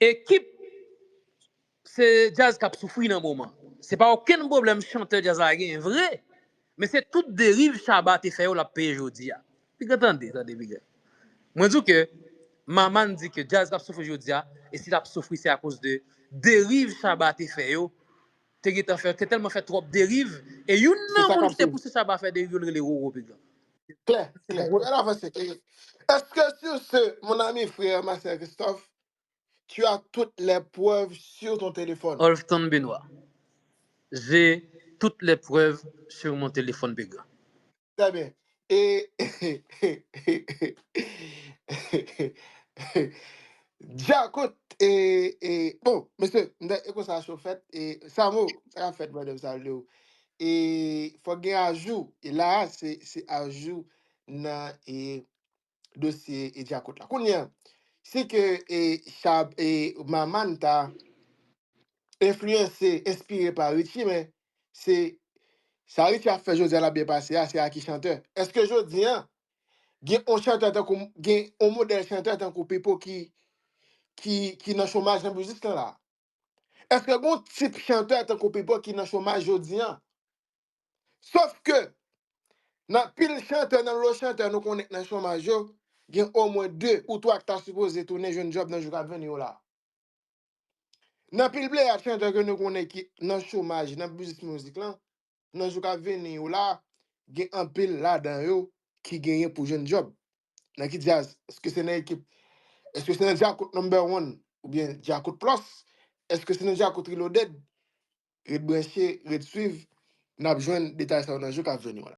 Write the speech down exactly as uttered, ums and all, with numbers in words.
Ekip, se djaz k ap soufri nan moman. Se pa okenn pwoblèm chantè djaz la genyen vre, men se tout deriv Shabba te fè yo l ap peye jodi a. Piga tande, tande, Piga. Mwen di w ke Maman di ke djaz k ap soufri jodi a, e si l ap soufri, se akoz de deriv Shabba te fè yo, te gentan fè, te tèlman fè twòp deriv, e youn nan moun ki te pouse Shabba fè deriv yo, l rele Roro, Piga. Klè, klè. Ann avanse. Est-ce que sur ce, mon ami frère, ma sœur Christophe, tu as toutes les preuves sur ton téléphone? Olfton Benoît. J'ai toutes les preuves sur mon téléphone, Piga. Très bien. Et Djakout, e, e, bon, mesye, m te, e konsa cho fèt, e Samo, sa ka fèt, brother, m salye w. E fòk gen ajou, e la a, se, se ajou nan, e, dosye, e Djakout la. Kounye a, si ke, e, Chab, e, Maman ta enfliyanse, enspire pa Richie, men se sa Richie ap fè jodi a l ap byen pase a, se a ki chantè. Èske jodi a, gen yon chantè tankou, gen yon modèl chantè tankou Pipo ki, ki, ki nan chomaj nan mizik lan la? Èske gen yon tip chantè tankou Pipo ki nan chomaj jodi a? Sof ke, nan pil chantè, nan lo chantè nou konnen k nan chomaj yo, gen omwen de ou twa k ta sipoze tounen jwenn djòb nan jou k ap vini yo la. Nan pil pleyad chantè ke nou konnen ki nan chomaj, nan biznis mizik lan, nan jou k ap vini yo la, gen anpil ladan yo ki genyen pou jwenn djòb. Nan ki djaz? Èske se nan ekip? Èske se nan Djakout number one oubyen Djakout plus? Èske se nan Djakout reloaded? Ret branche, ret swiv, n ap jwenn detay sa yo nan jou k ap vini yo la.